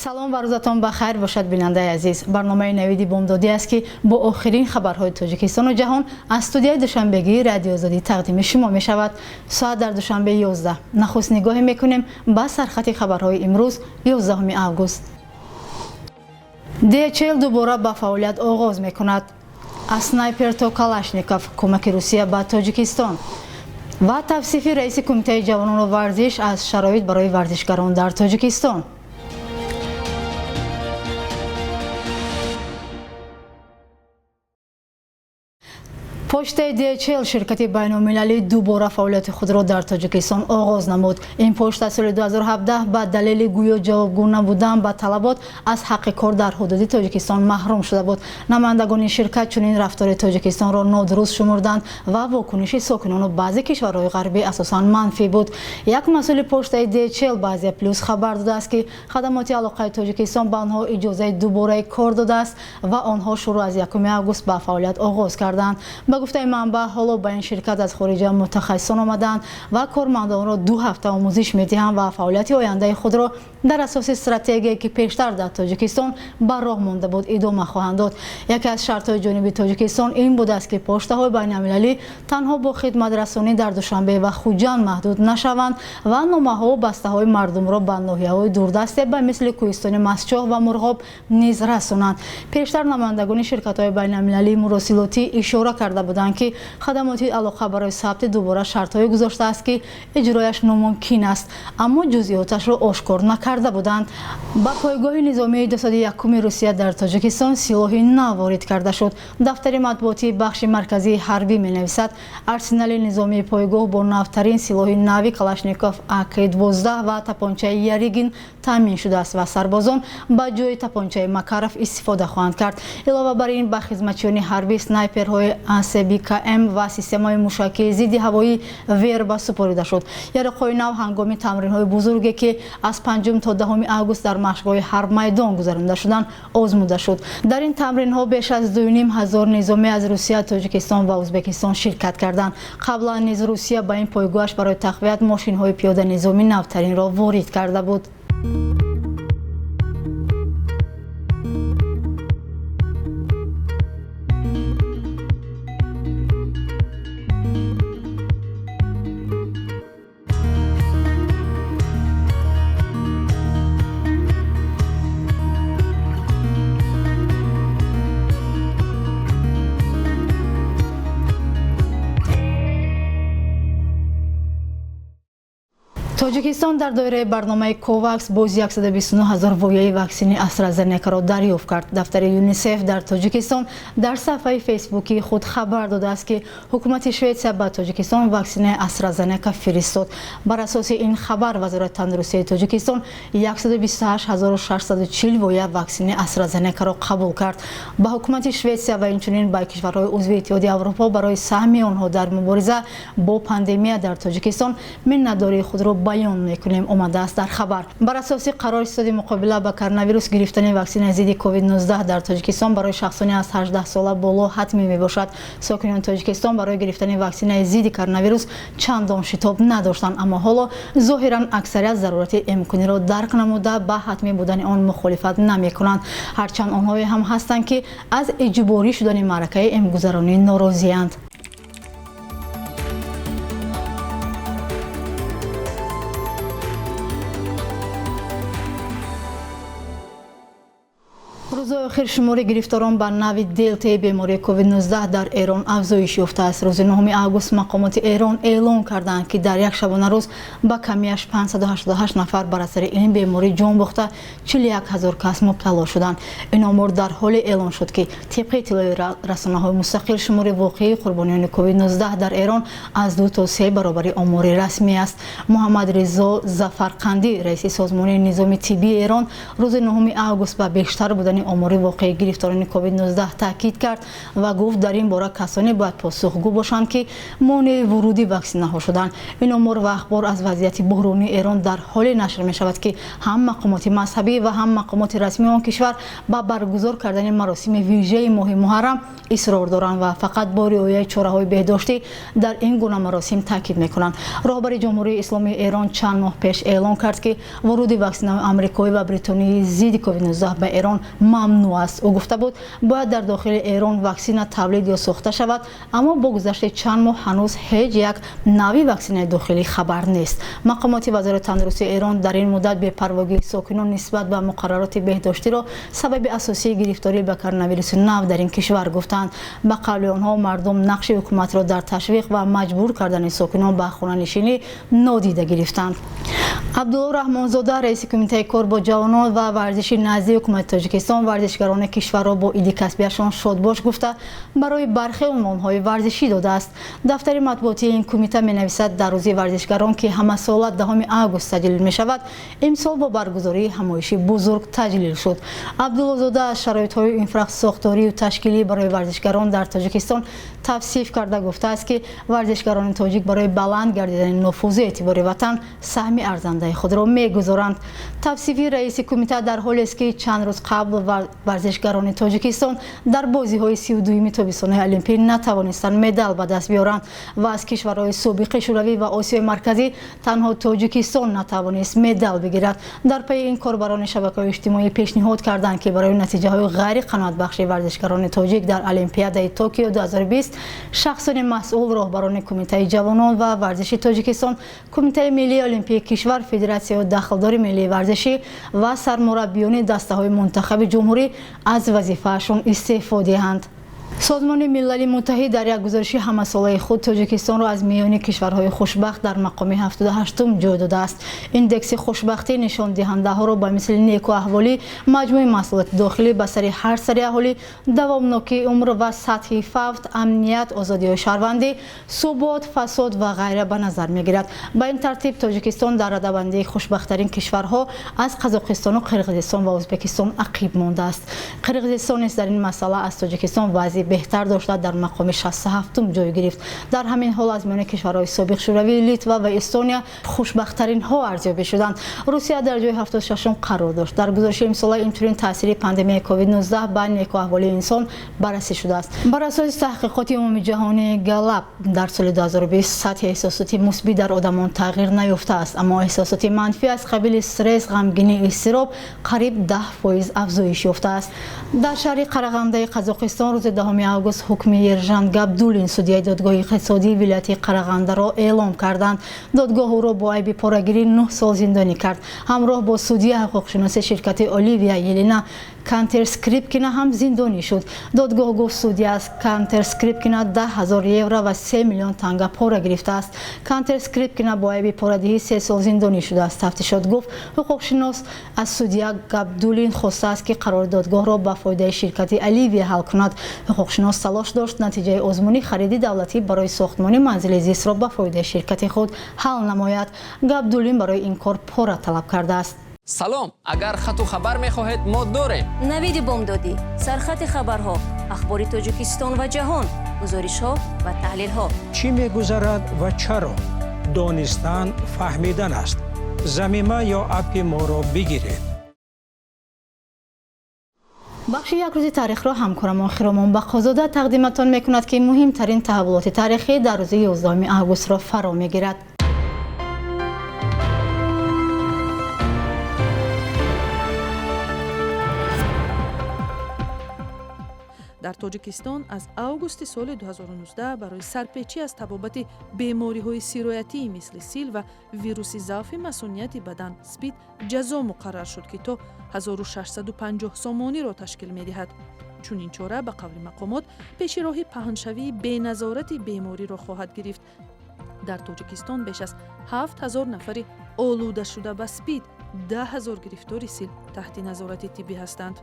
Салом ва рӯзатон ба хайр бошад, бинандаи азиз. Барномаи Навиди Бомдодӣ аст, ки бо охирин хабарҳои Тоҷикистону ҷаҳон аз студияи Душанбегии Радиои Озодӣ тақдими шумо мешавад. Соат дар Душанбе 11. Нахуст нигоҳе мекунем ба сархати хабарҳои имрӯз, 11 август. DHL дубора ба фаъолият оғоз мекунад. Аз снайпер то Калашников, кӯмаки Русия ба Тоҷикистон ва тавсифи раиси Кумитаи ҷавонону варзиш аз шароит барои варзишгарон дар Тоҷикистон. Почтаи DHL, ширкати байналмилалӣ, дубора фаъолияти худро дар Тоҷикистон оғоз намуд. Ин почта соли 2017 ба далели гӯё ҷавобгӯ набудан ба талабот аз ҳаққи кор дар ҳудуди Тоҷикистон маҳрум шуда буд. Намояндагони ширкат чунин рафтори Тоҷикистонро нодуруст шумурданд ва вокуниши сокинону баъзе кишварҳои ғарбӣ асосан манфӣ буд. Як масъули почтаи DHL ба Азия Плюс хабар додааст, ки хадамоти алоқаи Тоҷикистон ба онҳо иҷозаи дубораи кор додааст ва онҳо шурӯъ аз 1 август ба фаъолият оғоз карданд. Ба гуфтаи манбаъ, ҳоло ба ин ширкат аз хориҷа мутахассисон омадаанд ва кормандонро 2 ҳафта омӯзиш медиҳанд ва фаъолияти ояндаи худро дар асоси стратегие, ки пештар дар Тоҷикистон ба роҳ монда буд, идома хоҳанд дод. Яке аз шартҳои ҷониби Тоҷикистон ин будааст, ки поштаҳои байналмилалӣ танҳо бо хидматрасонӣ дар Душанбе ва Хуҷанд маҳдуд нашаванд ва номаҳову бастаҳои мардумро ба ноҳияҳои дурдасте ба мисли кӯҳистони Мастчоҳ ва Мурғоб низ расонанд. Пештар намояндагони ширкатҳои байналмилалии муросилотӣ ишора карда буданд, ки хадамоти алоқа барои сабти дубора шартҳое гузоштааст, ки иҷрояш номумкин аст, аммо ҷузъиёташро ошкор накарда буданд. Ба пойгоҳи низомии 201-уми Русия дар Тоҷикистон силоҳи нав ворид карда шуд. Дафтари матбуотии бахши марказии ҳарбӣ менависад, арсенали низомии пойгоҳ бо навтарин силоҳи нави Калашников АК-12 ва тапончаи Яригин таъмин шудааст ва сарбозон ба ҷои тапончаи Макаров истифода хоҳанд кард. Илова бар ин, ба хизматчиёни ҳарбӣ снайперҳои АСБКМ ва системаҳои мушакии зидди ҳавоӣ Верба супорида шуд. Яроқҳои нав ҳангоми тамринҳои бузурге, ки аз 5 то 10 август дар машқгоҳи Ҳарбмайдон гузаронида шуданд, озмуда шуд. Дар ин тамринҳо беш аз 2500 низомӣ аз Русия, Тоҷикистон ва Ӯзбекистон ширкат карданд. Қаблан низ Русия ба ин пойгоҳаш барои тақвият мошинҳои пиёданизомӣ навтаринро ворид карда буд. Тоҷикистон дар доираи барномаи Ковакс боз 129 ҳазор вояи ваксини AstraZeneca-ро дарёфт кард. Дафтари ЮНИСЕФ дар Тоҷикистон дар саҳифаи фейсбукии худ хабар додааст, ки ҳукумати Шветсия ба Тоҷикистон ваксинаи AstraZeneca фиристод. Бар асоси ин хабар, Вазорати тандурустии Тоҷикистон 128640 воя ваксини AstraZeneca-ро қабул кард. Ба ҳукумати Шветсия ва инчунин ба кишварҳои узви Иттиҳоди Аврупо барои саҳми онҳо дар мубориза бо пандемия дар Тоҷикистон миннатдории худро баён мекунем, омадааст дар хабар. Бар асоси қарори истоди муқобила ба коронавирус, гирифтани ваксинаи зидди COVID-19 дар Тоҷикистон барои шахсони аз 18 сола боло ҳатмӣ мебошад. Сокинони Тоҷикистон барои гирифтани ваксинаи зидди коронавирус чандон шитоб надоштанд, аммо ҳоло зоҳиран аксарият зарурати имкониро дарк намуда ба ҳатмӣ будани он мухолифат намекунанд. Ҳарчанд онҳое ҳам ҳастанд, ки аз иҷборӣ шудани маъракаи эмгузаронӣ норозианд. Рӯзҳои охир шумори гирифторон ба нави делтаи бемории COVID-19 дар Эрон афзоиш ёфтааст. Рӯзи 9 август мақомоти Эрон эълон карданд, ки дар як шабонарӯз ба камиаш 588 нафар бар асари ин беморӣ ҷон бохта, 41 ҳазор кас мубтало шуданд. Ин омор дар ҳоле эълон шуд, ки тибқи иттилои расонаҳои мустақил шумори воқеии қурбониёни COVID-19 дар Эрон аз 2 то 3 баробари омори расмӣ аст. Муҳаммад Ризо Зафарқандӣ, раиси созмони низоми тиббии Эрон, рӯзи 9 август ба бештар будани кардани омори воқеии гирифторони COVID-19 таъкид кард ва гуфт, дар ин бора касоне бояд посухгӯ бошанд, ки монеи вуруди ваксинаҳо шуданд. Ин омор ва ахбор аз вазъияти буҳронии Эрон дар ҳоле нашр мешавад, ки ҳам мақомоти мазҳабӣ ва ҳам мақомоти расмии он кишвар ба баргузор кардани маросими вижаи моҳи муҳаррам исрор доранд ва фақат бо риояи чораҳои беҳдоштӣ дар ин гуна маросим таъкид мекунанд. Роҳбари Ҷумҳурии Исломии Эрон чанд моҳ пеш эълон кард, ки вуруди ваксинаҳои амрикоӣ ва бритониёи зидди COVID-19 ба Эрон мамнӯъ аст. Ӯ гуфта буд, бояд дар дохили Эрон ваксина тавлид ё сохта шавад, аммо бо гузашти чанд моҳ ҳанӯз ҳеҷ як навъи ваксинаи дохилӣ хабар нест. Мақомоти Вазорати тандурустии Эрон дар ин муддат бепарвогии сокинон нисбат ба муқаррароти беҳдоштиро сабаби асосии гирифторӣ ба коронавируси нав дар ин кишвар гуфтанд. Ба қавли онҳо, мардум нақши ҳукуматро дар ташвиқ ва маҷбур кардани сокинон ба хонанишинӣ нодида гирифтанд. Абдулло Раҳмонзода, раиси Кумитаи кор бо ҷавонон ва варзиши назди ҳукумати Тоҷикистон, варзишгарони кишварро бо иди касбияшон шодбош гуфта, барои бархе унвонҳои варзишӣ додааст. Дафтари матбуотии ин кумита менависад, дар рӯзи варзишгарон, ки ҳамасола 10 август таҷлил мешавад, имсол бо баргузории ҳамоиши бузург таҷлил шуд. Абдуллозода аз шароитҳои инфрасохторию ташкилӣ барои варзишгарон дар Тоҷикистон тавсиф карда, гуфтааст, ки варзишгарони тоҷик барои баланд гардидани нуфузу эътибори ватан саҳми арзандаи худро мегузоранд. Тавсифи раиси кумита дар ҳолест, ки чанд рӯз қабл варзишгарони Тоҷикистон дар бозиҳои 32-юми тобистонаи Олимпӣ натавонистанд медал ба даст биёранд ва аз кишварҳои собиқи Шӯравӣ ва Осиёи Марказӣ танҳо Тоҷикистон натавонист медал бигирад. Дар пайи ин корбарони шабакаҳои иҷтимоӣ пешниҳод карданд, ки барои натиҷаҳои ғайриқаноатбахши варзишгарони тоҷик дар Олимпиадаи Токио 2020 шахсони масъул, роҳбарони Кумитаи ҷавонон ва варзиши Тоҷикистон, Кумитаи миллии олимпии кишвар, Федератсияи дахлдори миллии варзишӣ ва сармураббиёни дастаҳои мунтахаби ҷумҳурӣ аз вазифаашон истеъфо диҳанд. Созмони Милали Муттаҳид дар як гузориши ҳамасолаи худ Тоҷикистонро аз миёни кишварҳои хушбахт дар мақоми 78-ум ҷой додааст. Индекси хушбахтӣ нишондиҳандаҳоро ба мисли некуаҳволӣ, маҷмӯи маҳсулоти дохилӣ ба сари ҳар сари аҳолӣ, давомнокии умр ва сатҳи фавт, амният, озодиҳои шаҳрвандӣ, субот, фасод ва ғайра ба назар мегирад. Ба ин тартиб Тоҷикистон дар радабандии хушбахттарин кишварҳо аз Қазоқистону Қирғизистон ва Ӯзбекистон ақиб мондааст. Қирғизистон низ дар ин масъала аз Тоҷикистон вазъи беҳтар дошта, дар мақоми 67-ум ҷой гирифт. Дар ҳамин ҳол аз миёни кишварҳои собиқ Шӯравӣ, Литва ва Эстония хушбахттаринҳо арзёбӣ шуданд. Русия дар ҷои 76-ум қарор дошт. Дар гузориши имсола инчунин таъсири пандемияи COVID-19 ба некуаҳволии инсон баррасӣ шудааст. Бар асоси таҳқиқоти умумиҷаҳонии Галлап, дар соли 2020 сатҳи эҳсосоти мусбӣ дар одамон тағйир наёфтааст, аммо эҳсосоти манфӣ аз қабили стресс, ғамгинӣ, изтироб қариб 10% афзоиш ёфтааст. Дар шаҳри Қарағандаи Қазоқистон рӯзи 10 август ҳукми Ержан Габдулин, судяи додгоҳи иқтисодии вилояти Қарағандаро эълом карданд. Додгоҳ ӯро бо айби порагирӣ 9 сол зиндонӣ кард. Ҳамроҳ бо судя ҳуқуқшиноси ширкати Оливия Елена Кантерскрипкина ҳам зиндонӣ шуд. Додгоҳ гуфт, судя аз Кантерскрипкина 10 000 евро ва 3 миллион танга пора гирифтааст. Кантерскрипкина бо айби порадиҳӣ 3 сол зиндонӣ шудааст. Тафтишот гуфт, ҳуқуқшинос аз судя Габдулин хостааст, ки қарори додгоҳро ба фоидаи ширкати Оливия ҳал кунад. Ҳуқуқшинос талош дошт натиҷаи озмуни хариди давлатӣ барои сохтмони манзили зистро ба фоидаи ширкати худ ҳал намояд. Габдулин барои ин кор пора талаб кардааст. Салом, агар хату хабар мехоҳед, мо дорем. Навиди бомдодӣ, сархати хабарҳо, ахбори Тоҷикистон ва ҷаҳон, гузоришҳо ва таҳлилҳо. Чӣ мегузарад ва чаро? Донистан фаҳмидан аст. Замима ё аппи моро бигиред. Бахши як рӯзи таърихро ҳамкорамон Хиромон Бақозода тақдиматон мекунад, ки муҳимтарин таҳаввулоти таърихӣ дар рӯзи 11 августро фаро мегирад. Дар Тоҷикистон аз августи соли 2019 барои сарпечӣ аз табобати бемориҳои сироятӣ мисли сил ва вируси заъфи масунияти бадан СПИД ҷазо муқаррар шуд, ки то 1650 сомониро ташкил медиҳад. Чунин чора, ба қавли мақомот, пеши роҳи паҳншавии беназорати бемориро хоҳад гирифт. Дар Тоҷикистон беш аз 7000 нафари олудашуда ба СПИД, 10 000 гирифтори сил таҳти назорати тиббӣ ҳастанд.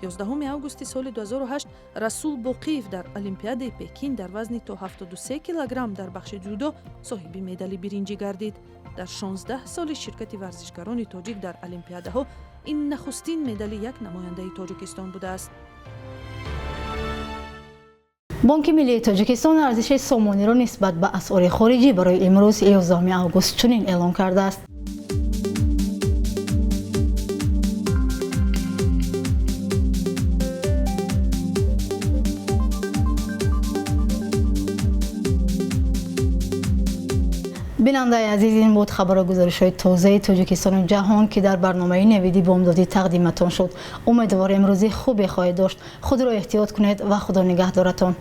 11 августи соли 2008 Расул Боқиев дар Олимпиадаи Пекин дар вазни то 73 килограмм дар бахши ҷудо соҳиби медали биринҷӣ гардид. Дар 16 соли ширкати варзишгарони тоҷик дар олимпиадаҳо ин нахустин медали як намояндаи Тоҷикистон будааст. Бонки миллии Тоҷикистон арзиши сомониро нисбат ба асъори хориҷӣ барои имрӯз, 11 август, чунин эълон кардааст. Бинандаи азиз, ин буд хабару гузоришҳои тозаи Тоҷикистону ҷаҳон, ки дар барномаи «Навиди бомдодӣ» тақдиматон шуд. Умедворем, рӯзи хубе хоҳед дошт. Худро эҳтиёт кунед ва Худо нигаҳдоратон.